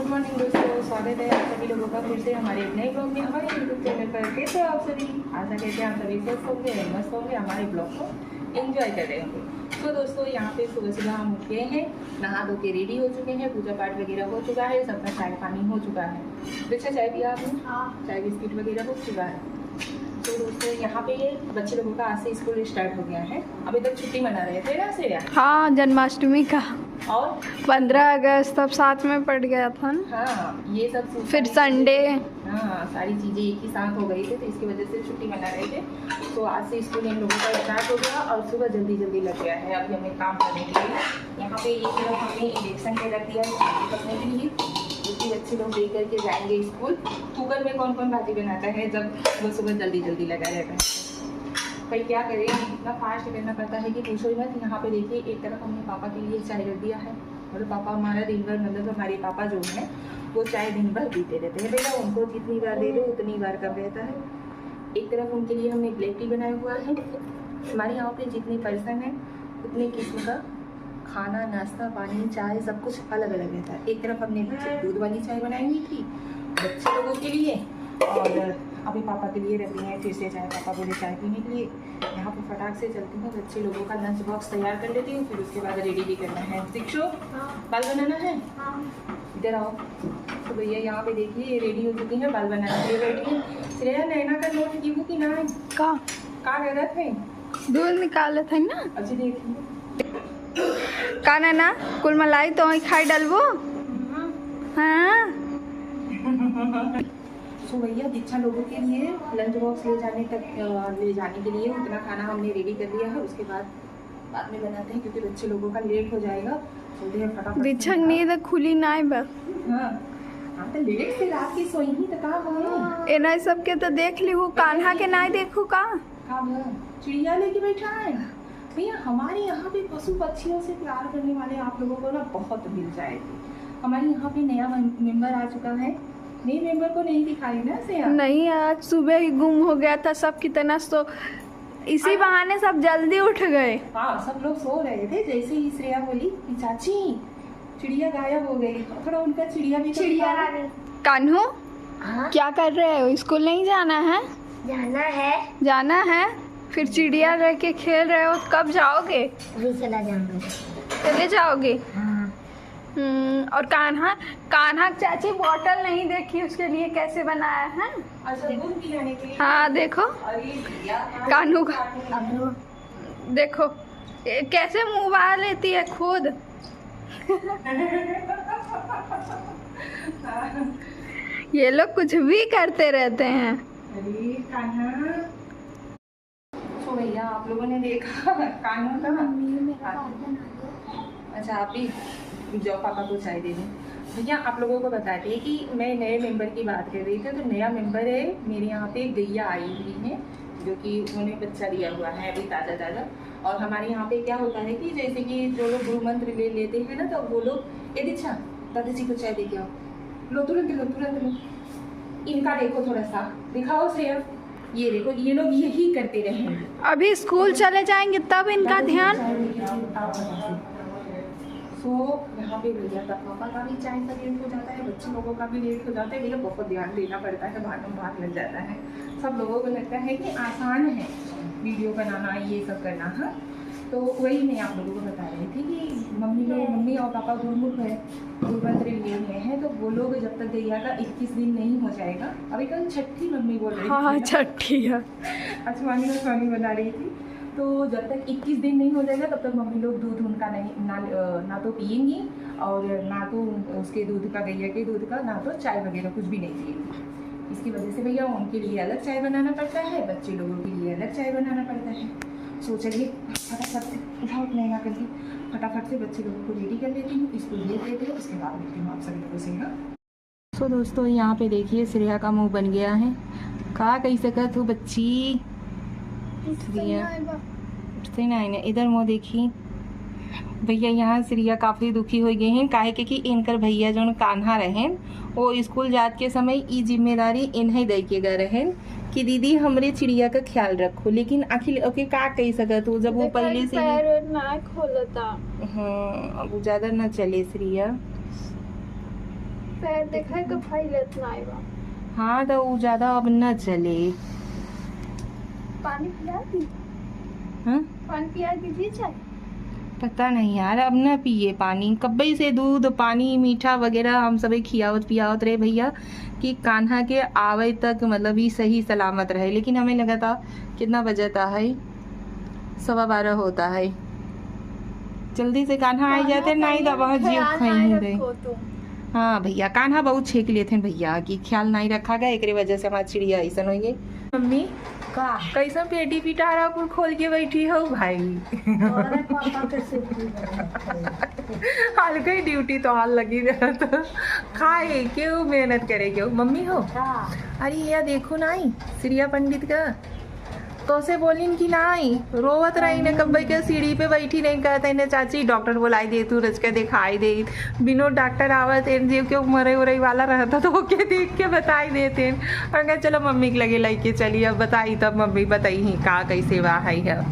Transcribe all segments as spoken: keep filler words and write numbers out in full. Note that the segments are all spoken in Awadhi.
गुड मॉर्निंग दोस्तों, स्वागत है आप सभी लोगों का फिर से हमारे एक नए ब्लॉग में हमारे यूट्यूब चैनल पर। कैसे हो आप सभी? आशा करते हैं आप सभी स्वस्थ होंगे, मस्त होंगे, हमारे ब्लॉग को एंजॉय कर रहे होंगे। तो दोस्तों, यहाँ पे सुबह सुबह हम उठ गए हैं, नहा धो के रेडी हो चुके हैं, पूजा पाठ वगैरह हो चुका है, सबका चाय पानी हो चुका है। दीक्षा, चाय पिया आपने? हाँ। चाय बिस्किट वगैरह हो चुका है। तो दोस्तों, यहाँ पे ये बच्चे लोगों का आज से स्कूल स्टार्ट हो गया है। अभी तक छुट्टी मना रहे थे ना श्रेया? हाँ, जन्माष्टमी का। और पंद्रह अगस्त सब साथ में पड़ गया था ना। हाँ, ये सब चीज़ फिर सारी चीज़ें, संडे। हाँ, सारी चीज़ें एक ही साथ हो गई थी, तो इसकी वजह से छुट्टी मना रहे थे। तो आज से स्कूल इन लोगों का स्टार्ट हो गया और सुबह जल्दी जल्दी लग गया है अभी हमें काम करने के लिए। यहाँ पे ये तरफ हमने इंडक्शन पे रख दिया है भाजी पकने के लिए, जो कि बच्चे लोग लेकर के जाएंगे स्कूल। कुकर में कौन कौन भाजी बनाता है जब वो सुबह जल्दी जल्दी लगा रहता है? भाई क्या करें, इतना फास्ट करना पड़ता है कि पूछो ही मत। यहाँ पे देखिए, एक तरफ हमने पापा के लिए चाय रख दिया है, और पापा हमारा दिन भर, मतलब हमारे पापा जो हैं, वो चाय दिन भर पीते रहते हैं। भैया, उनको जितनी बार दे दो उतनी बार कम रहता है। एक तरफ उनके लिए हमने ब्लैक टी बनाया हुआ है। हमारे यहाँ पे जितने पर्सन हैं उतने किस्म का खाना, नाश्ता, पानी, चाय, सब कुछ अलग अलग रहता है। एक तरफ हमने दूध वाली चाय बनाई हुई थी बच्चे लोगों के लिए, और अभी पापा के लिए रख दी है फिर से चाय। पापा बोले चाय पीने के लिए। यहाँ पे फटाक से चलती हूँ, बच्चे लोगों का लंच बॉक्स तैयार कर लेती हूँ, फिर उसके बाद रेडी भी करना है। दीक्षु, हाँ। बाल बनाना है? हाँ। इधर आओ। तो भैया यहाँ पे देखिए, ये रेडी हो चुकी है, बाल बनाने के लिए बैठी है। श्रेया, नैना का नोट की वो कि ना है? का? का करत है? दूध निकालत है ना। अच्छा, देखिए। का नैना, कुल मलाई तो वहीं खाई डालबो? हाँ। सो भैया, दीक्षा लोगों के लिए लंच बॉक्स ले जाने तक, अ, ले जाने के लिए उतना खाना हमने रेडी कर लिया है। उसके बाद, बाद में बनाते हैं, क्योंकि बच्चे लोगों का लेट हो जाएगा। चलते हैं फटाफट से। दीक्षा की नींद खुली नाई बा। हाँ। हाँ, तो लेट से रात की सोई ही तो का हो? एना सबके तो देख ली, वो कान्हा के नाई देखू का? का बा? चिड़िया लेके बैठा है। भैया, हमारे यहाँ पे पशु पक्षियों से प्यार करने वाले आप लोगों को ना बहुत मिल जाएंगे। हमारे यहाँ पे नया मem-, मेंबर आ चुका है। नए मेंबर को नहीं दिखाई ना श्रेया? नहीं, आज सुबह ही गुम हो गया था सब, कितना सो, इसी हाँ। बहाने सब जल्दी उठ गए। हाँ, सब लोग सो रहे थे। जैसे ही श्रेया बोली कि चाची, चिड़िया गायब हो गई, थोड़ा उनका चिड़िया भी तो चिड़िया दिखाओ। रानी। कान्हू, हाँ? क्या कर रहे हो? स्कूल नहीं जाना है? जाना है। जाना है? फिर चिड़िया लेके खेल रहे हो, कब जाओगे? अभी चला जाऊंगा। चले जाओगे? हाँ। हम्म, और कान्हा, कान्हा चाची बॉटल नहीं देखी, उसके लिए कैसे बनाया है? अच्छा, दूध पिलाने के लिए? हाँ, देखो। अरे भैया, कान्हू का। अब देखो, ये कैसे मुँह बाहर लेती है खुद। ये लोग कुछ भी करते रहते हैं। अरे कान्हा। सो भैया, आप लोगों ने देखा कान्हा का? मम्मी, मेरा हाँ। बात बना दो। अच्छा, आप भी जाओ, पापा को चाय दे दो। भैया, आप लोगों को बताते हैं कि मैं नए मेंबर की बात कर रही थी। तो नया मेंबर है, मेरे यहाँ पे गैया आई हुई है, जो कि उन्होंने बच्चा दिया हुआ है अभी ताज़ा ताज़ा। और हमारे यहाँ पे क्या होता है कि जैसे कि जो लोग गुरु मंत्र ले लेते हैं ना, तो वो लोग, "ए दीक्षा, दादाजी को चाय दे के आओ, लो तुरंत लो, तुरंत लो।" इनका देखो थोड़ा सा, दिखाओ श्रेया, ये देखो, ये लोग यही करते रहेंगे। अभी स्कूल चले जाएंगे तब इनका ध्यान। सो यहाँ पे भैया का, पापा का भी चाय का लेट हो जाता है, बच्चे लोगों का भी लेट हो जाता है। भैया बहुत ध्यान देना पड़ता है, भागम भाग लग जाता है। सब लोगों को लगता है कि आसान है वीडियो बनाना, ये सब करना। हाँ, तो वही मैं आप लोगों को बता रही थी कि मम्मी लोग, मम्मी और पापा गुरुमुख है, गुरुमंत्र लिए हुए हैं, तो वो लोग जब तक गैया का इक्कीस दिन नहीं हो जाएगा, अभी कल छठी मम्मी बोल रही हाँ, थी ना। छठी है। अचवानी अचवानी बना रही थी। तो जब तक इक्कीस दिन नहीं हो जाएगा, तब तक मम्मी लोग दूध उनका नहीं, ना, अ, ना तो पिएंगी और ना तो उसके दूध का, गैया के दूध का, ना तो चाय वगैरह कुछ भी नहीं पिएंगी। इसकी वजह से भैया उनके लिए अलग चाय बनाना पड़ता है, बच्चे लोगों के लिए अलग चाय बनाना पड़ता है। सो चलिए फटाफट से, उठाओ अपने यहाँ करके, फटाफट से बच्चे लोगों को रेडी कर लेती हूँ, स्कूल भेज देती हूँ, उसके बाद मिलती हूँ आप सभी लोगों से। हाँ। सो दोस्तों, यहाँ पे देखिए, श्रेया का मुंह बन गया है। का कही सकत हो बच्ची? श्रेया, उठते ना है ना। इधर मुंह देखी भैया, यहाँ श्रेया काफ़ी दुखी हो गई हैं, काहे के कि इनकर भैया जौन कान्हा रहेन, वो स्कूल जात के समय ई जिम्मेदारी इन्हें दे के गए रहेन कि दीदी, हमरे चिड़िया का ख्याल रखो। लेकिन आखिर ओके का कही सकत हो, जब वो देखा पहले कि से ही पैर वैर ना खोलता। हाँ, अब वो ज़्यादा ना चले श्रेया। पैर देखा है तो भाई लेत ना आएगा। हाँ, तो उ ज्यादा अब न चले। पानी पिया दी। हाँ? पानी पिया दीजिए चाय। पता नहीं यार, अब न पिए पानी। कब्बे से दूध, पानी, मीठा वगैरह हम सभी खियावत पियावत रहे भैया, कि कान्हा के आवे तक, मतलब, ई सही सलामत रहे। लेकिन हमें लगा था, कितना बजता है? सवा बारह होता है। जल्दी से कान्हा आई जाते, नहीं तो वहाँ जियो खाई नहीं रही। हाँ भैया, कान्हा बहुत छेक लेते हैं भैया, कि ख्याल नहीं रखा गया, एकरे वजह से हमारी चिड़िया ऐसन हो गई। मम्मी, का? कैसन पेटी पिटारा कुल खोल के बैठी हो भाई? अरे पापा के छुट्टी बा। हाल कई ड्यूटी तो हाल लगी रहत। खाए केहू, मेहनत करे केहू। मम्मी हो? का? अरे या देखो ना, ई सिरिया पंडित का। तोसे बोलिन कि नाई, रोवत रही ने, कब्बे के सीढ़ी पे बैठी रही, कहते ने, "चाची, डॉक्टर बुलाई दे, तू रच के दिखाई दे।" बिनो डॉक्टर आवत, एन जे केहू मरे उरे वाला रहता, तो ओके देख के बताई देते। और कहे, "चलो मम्मी के लगे लेके चली, अब बताई, तब मम्मी बताई ही का, कैसे बा है, है।"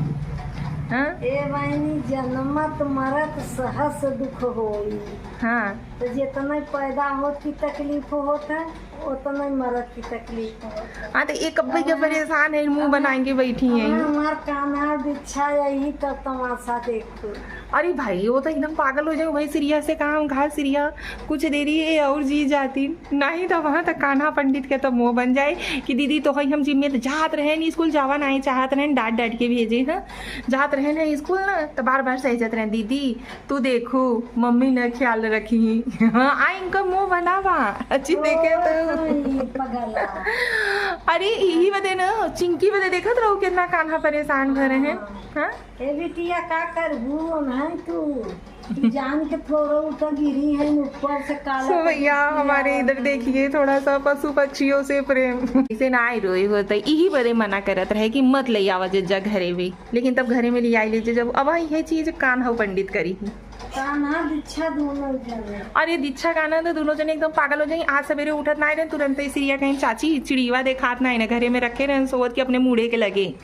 हाँ? ए बहनी, जन्मत मरत सहस दुख होई। हाँ। तो जितना पैदा होत की तकलीफ होत है, उतना ही मरत की तकलीफ होत है। हाँ, तो एक कब्बे के अब परेशान है, मुँह अब बनाएंगे बैठी हैं। अब हमार कान्हा बिच्छा यही तो तमाशा देखो। अरे भाई, वो तो एकदम पागल हो जाओ भाई, सिरिया से काम घा सिरिया, कुछ देरी है और जी जाती, नहीं तो वहाँ तक कान्हा पंडित के तो मुँह बन जाए कि दीदी तो है हम जिम्मे जात रहे नहीं स्कूल, जावा नहीं चाहत रहे, डांट डांट के भेजे हैं, जात रहे नहीं स्कूल ना, तो बार बार सही जात रहे, "दीदी, तू देखू, मम्मी ने ख्याल रखी।" हाँ, आ इनका मुँह बनावा, अच्छी देखे तो। ओए, पगला। अरे, यही बदे ना, चिंकी बदे देखत रहो, कितना कान्हा परेशान भरे हैं। हाँ। हाँ? ए बिटिया, का करबू, नहीं तू? तू जान के थोड़ा उठा गिरी है, ऊपर से काला सो भैया, पत्ती हमारे आवा इधर है। देखिए, थोड़ा सा पशु पक्षियों से प्रेम। इसे ना आई रोई होता, यही बदे मना करत रहे कि मत ले आवा जे जा घरे भी। लेकिन तब घरे में ले आई लीजिए, जब अब यह चीज कान्हा पंडित करी ही। कान्हा दीक्षा दोनों जने। अरे दीक्षा कान्हा तो दोनों जने एकदम पागल हो जाई। आज सवेरे उठत ना रहे, तुरंत ही सिरिया कहीं, "चाची, चिड़िया देखात ना है ना, घरे में रखे रहे सोवत के अपने मूड़े के लगे,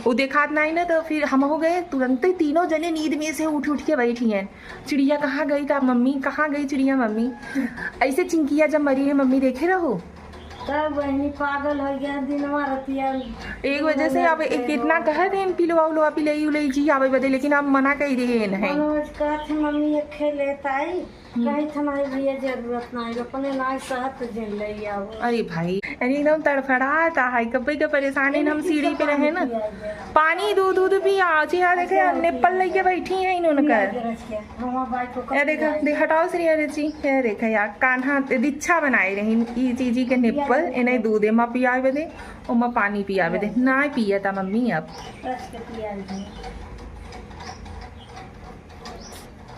वो देखात ना है ना।" तो फिर हम हो गए, तुरंत ही तीनों जने नींद में से उठ उठ के बैठी हैं, "चिड़िया कहाँ गई ता मम्मी, कहाँ गई चिड़िया मम्मी?" ऐसे चिंकिया जब मरी है मम्मी देखे रहो। तब बहनी पागल हो गया, दिनवा रतिया एक वजह से अब एक कितना कहत हैं पिलवा उलवा पिलई उलई जी आवे बदे, लेकिन अब मना कही रहे हैं। मनोज कहत है, "मम्मी एक खेले ताई।" हम्म। कही थे, "नहीं भैया, जरूरत नहीं, अपने ना सहत जिन ले आओ।" अरे भाई, यानी एकदम तड़फड़ाता है, कब्बे के परेशानी, हम सीढ़ी पे रहे ना, पानी दूध दूध पिया, जी हाँ, देखे, अच्छा, निप्पल लेके बैठी हैं इन्होंने कर। ये देखा, देख, हटाओ श्रेया रे जी, ये देखा यार, कान्हा दीक्षा बनाए रही, ई जीजी के निप्पल, इन्हें दूध एमा पियावे दे, ओमा पानी पियावे दे, ना पिया था मम्मी अब।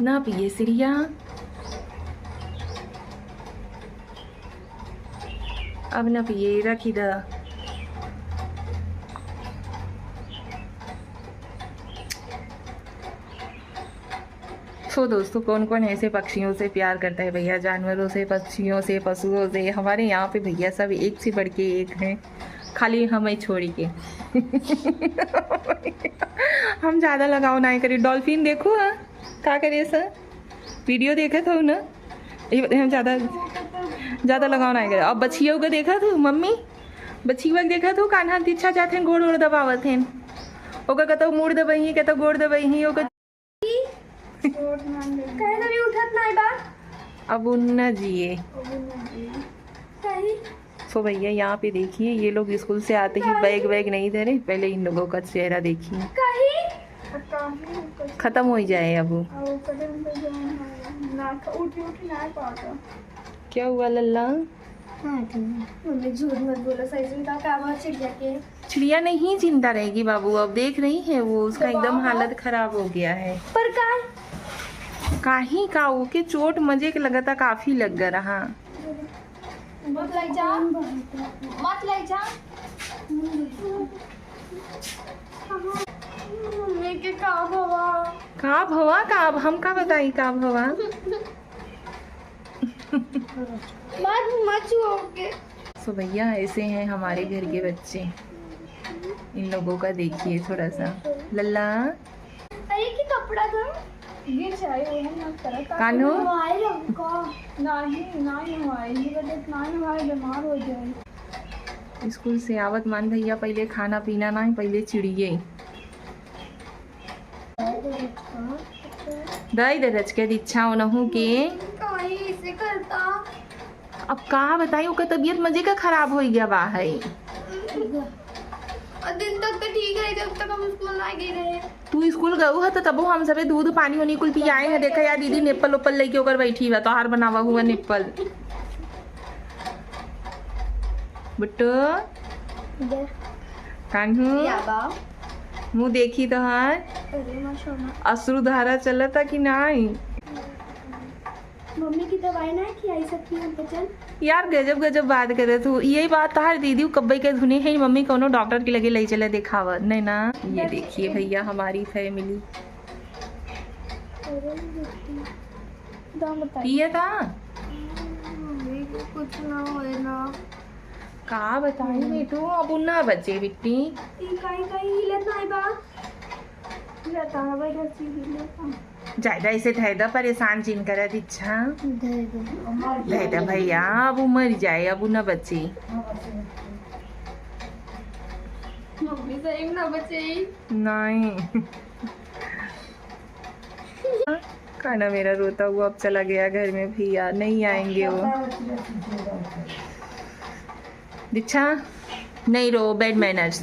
ना पिए श्रेया, अब ना पिए, रखी द। सो दोस्तों, कौन कौन ऐसे पक्षियों से प्यार करता है भैया, जानवरों से, पक्षियों से, पशुओं से? हमारे यहाँ पे भैया सब एक से बढ़ के एक हैं, खाली हमें छोड़ के। हम ज़्यादा लगाव नहीं करी। डॉल्फिन देखो, हाँ, का करे सर, वीडियो देखत हो ना, ये हम ज़्यादा, ज़्यादा लगाव नहीं करे। अब बछिया का देखत हो मम्मी, बछिया का देखत हो, कान्हा दीक्षा जात हैं, गोड़ ओड़ दबावत हैं, ओका कतौ मूड़ दबई ही, कतौ गोड़ दबई ही, ओका कहे तो भी उठत नहीं बा। अब उन्ना जिए। कहीं। सो भैया, यहाँ पे देखिए, ये लोग स्कूल से आते ही बैग वैग नहीं धरे, पहले इन लोगों का चेहरा देखिए। कहीं। खत्म हो जाए अब वो। ना, उठी, उठी ना पाता। क्या हुआ लल्ला? हाँ, ठीक है। मम्मी, झूठ मत बोलो, सही से बताओ, का बात चिड़िया के? चिड़िया नहीं जिंदा रहेगी बाबू, अब देख रही है वो, उसका तो एकदम बाबा हालत खराब हो गया है। पर काहे? काहे का, ओके चोट मजे के लगता काफी लग गया रहा। मत ले जा, मत ले जा। मम्मी के का भवा? का भवा का? अब हम का बताई का भवा? मत, मत छुओ के। सो भैया, ऐसे हैं हमारे घर के बच्चे। इन लोगों का देखिए थोड़ा सा। लल्ला। अरे, ये कपड़ा था। ये चाहे वो हम ना करत। कान्हू? नहीं, नहीं, नहीं, ये वजह से नहीं हुआ है, बीमार हो जाए। स्कूल से आवत मान भैया पहिले खाना पीना नाही, पहिले चिड़िये। दई दे रच के दीक्षा ओनहू के। काहे ऐसे करता? अब का बताई, ओकर तबीयत मजे का खराब होइ गया बा है। और दिन तक तो ठीक है, जब तक हम स्कूल ना गए रहे। तू स्कूल गऊ ह त तबो हम सबे दूध पानी ओनी कुल पियाए ह। देखा यार दीदी निप्पल उप्पल लेके ओकर बैठी बा, तोहार बनावा हुआ निप्पल। बुट्टू, दे। कान्हू, या बा। मुँह देखी तोहार। अरे माँ सोना। अश्रु धारा चलता कि नाही? मम्मी की दवाई ना खियाई सकती हम बचन? यार गजब गजब बात करत हो। यही बात तहार दीदी कब्बे के धुने है, मम्मी कौनो डॉक्टर के लगे ले चले दिखावा। नहीं ना, ये देखिए भैया हमारी फैमिली। अरे बेटी, दाम बताइए। पिए था? मम्मी को कुछ ना होए ना। का बताई बेटू, अब ना बचे बिट्टी। ई काई काई हिलत नाही बा। हिलत ना बा, इधर से हिलत ना। ज्यादा ऐसे धैदा परेशान जिन करा दीक्षा। धैदा। धैदा भैया, अब उ मर जाए, अब उ न बची। मम्मी सही में ना बचे। नहीं। कान्हा मेरा रोता हुआ अब चला गया घर में भैया, नहीं आएंगे वो। दीक्षा, नहीं रो, bad manners,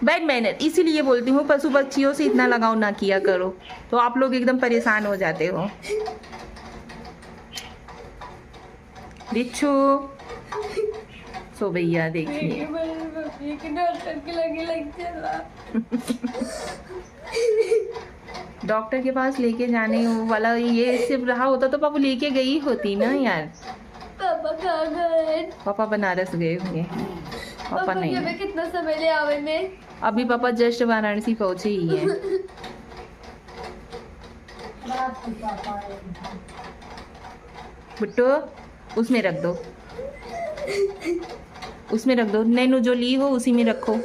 bad manner। इसीलिए बोलती हूँ, पशु पक्षियों से इतना लगाव ना किया करो, तो आप लोग एकदम परेशान हो जाते हो। दीक्षु, सो भैया देखिए। डॉक्टर के पास लेके जाने वाला ये सिर्फ रहा होता तो पापा लेके गई होती ना यार। पापा कहाँ गए? पापा बनारस गए होंगे। पापा पापा नहीं के है। अभी कितना समय ले आवे में? अभी पापा just वाराणसी पहुँचे ही हैं। बुट्टो, उसमें रख दो, उसमें रख दो। नैनू जो ली हो उसी में रखो।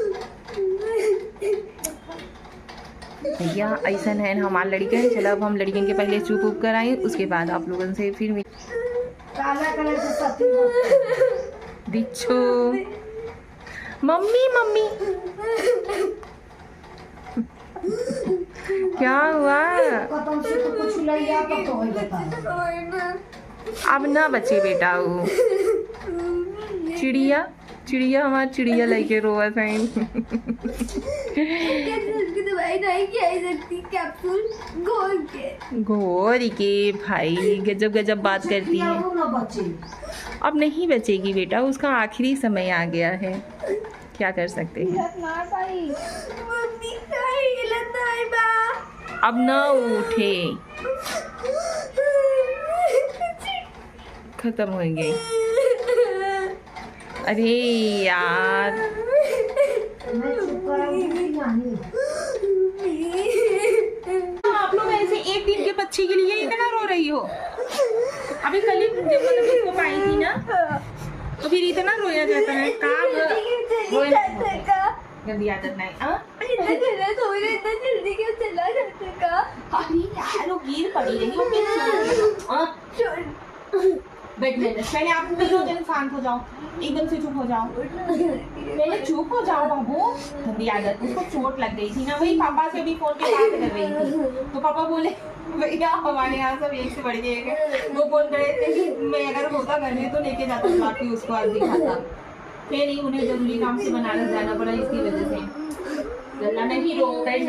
भैया, ऐसन है ना, हमार लड़िका है। चलो, अब हम लड़िकन के पहले चुप उप कराई, उसके बाद आप लोगन से फिर मिल-, काला कलर के सत्ती। दिच्छो। मम्मी, मम्मी। क्या हुआ? कतौ से तो कुछ लइया तो तोहे बता। अब ना बचे बेटा वो। चिड़िया, चिड़िया, हमार चिड़िया लइके रोवत है। कैसे उसकी दवाई नहीं खिलाई सकती, कैप्सूल घोल के? घोल के भाई, गजब गजब बात करती है। अब नहीं बचेगी बेटा, उसका आखिरी समय आ गया है, क्या कर सकते हैं। मम्मी, कहीं हिलत नहीं बा। अब ना उठे। खत्म हो गई। अरे यार। आप लोग ऐसे एक दिन के बच्चे के लिए इतना रो रही हो? अभी कल ही जब मतलब उसको पाई थी ना, तो फिर इतना रोया जाता है। का ब-, रोए नहीं। गंदी आदत नहीं, हाँ? इतना जल्दी, थोड़ी इतना जल्दी क्यों चला जाता का? अरे यार, वो गिर पड़ी रही, वो फिर चोट लगा। हाँ? चोट। Bed manners, पहले आप तीनों जन शांत हो जाओ, एकदम से चुप हो जाओ। पहले चुप हो जाओ बाबू। गंदी आदत, उसको चोट लग गई थी ना, वही पापा से भी फोन पे बात कर रही थी, तो पापा बोले, "भैया, हमारे यहाँ सब एक से बढ़ के एक है।" वो बोल रहे थे कि मैं अगर होता घर में तो लेके जाता बुला के उसको, आज दिखाता। फिर ही उन्हें जरूरी काम से बनारस जाना पड़ा, इसकी वजह से। गल्ला नहीं, रो, bed manners।